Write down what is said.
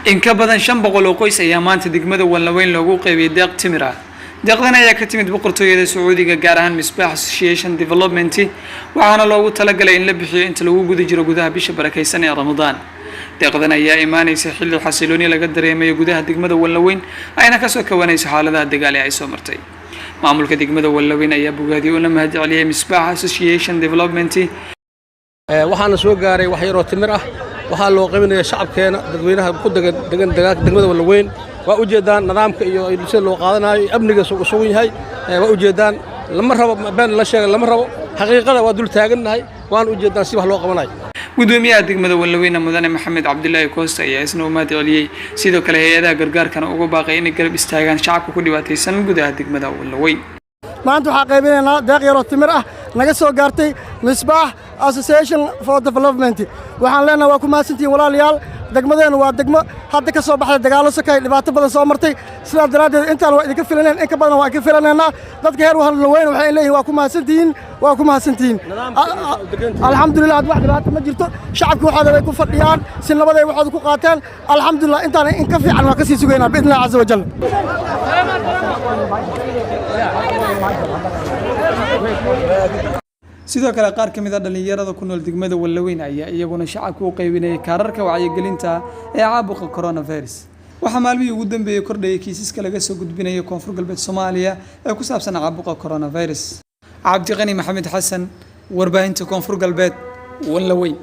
In ka badan 500 oo qoys ayaa maanta degmada Wanlaweyn loogu qaybiyey deeq timir ah. Deeqdan ayaa ka timid Boqortooyada Sacuudiga, gaar ahaan Misbaax Association Development, waxaana loogu talagalay in la bixiyo inta lagu guda jiro gudaha bisha barakaysan ee Ramadaan. Deeqdan ayaa imaanaysa xilli xasilooni laga dareemayo gudaha degmada Wanlaweyn, ayna kasoo kabanayso xaaladaha dagaal ee ay soo martay. Maamulka degmada Wanlaweyn ayaa bogaadiyey una mahad celiyey Misbaax Association Development. Waxaana soo gaaray wax yaroo timir ah. Waxaa loo qaybinaya shacabkeena, dadweynaha ku degan degan degmada Wallaweyn. Waa ujeeddaan nidaamka iyo sida loo qaadanayo, amniga sugan yahay. Waa ujeeddaan, lama rabo been la sheega, lama rabo xaqiiqada. Waa dul taagannahay, waana ujeeddaan si wax loo qabanayo. Gudoomiyaha degmada Wanlaweyne, Mudane Maxamed Cabdilaahi Koosta, ayaa isna u mahad celiyey, sidoo kale hay-adaha gargaarkana uga baaqay inay garab istaagaan shacabka ku dhibaataysan gudaha degmada Wanlaweyn. Maanta waxaa qaybinaynaa deeq yaroo timir ah naga soo gaartay Misbaax Association for Development. Waxaan leenahay, waa ku mahadsantihiin, walaalayaal. Degmadeennu waa degmo hadda ka soo baxday dagaallo sokay, dhibaato badan soo martay. Sidaas daraaddeed intaan waa idinka filanayn, in ka badan waa idinka filanaynaa. Dadka heer Wanlaweyn waxay leeyihin, waa ku mahadsantihiin, waa ku mahadsantihiin. Alxamdulillah, hadda wax dhibaato ma jirto. Shacabki waxooda bay ku fadhiyaan, si nabaday waxooda ku qaateen. Alxamdulillah, intaan in ka fiican waa ka sii sugaynaa, biidni illah caza wajal. Sidoo kale, qaar ka mid a dhallinyarada ku nool degmada Wallaweyn ayaa iyaguna shacabka u qaybinayay kaararka wacyigelinta ee caabuqa coronavirus. Waxaa maalmihii ugu dambeeyey kordhayay kiisaska laga soo gudbinayo Koonfur Galbeed Soomaaliya ee ku saabsan caabuqa coronavirus. Cabdiqani Maxamed Xasan, warbaahinta Koonfur Galbeed, Wallaweyn.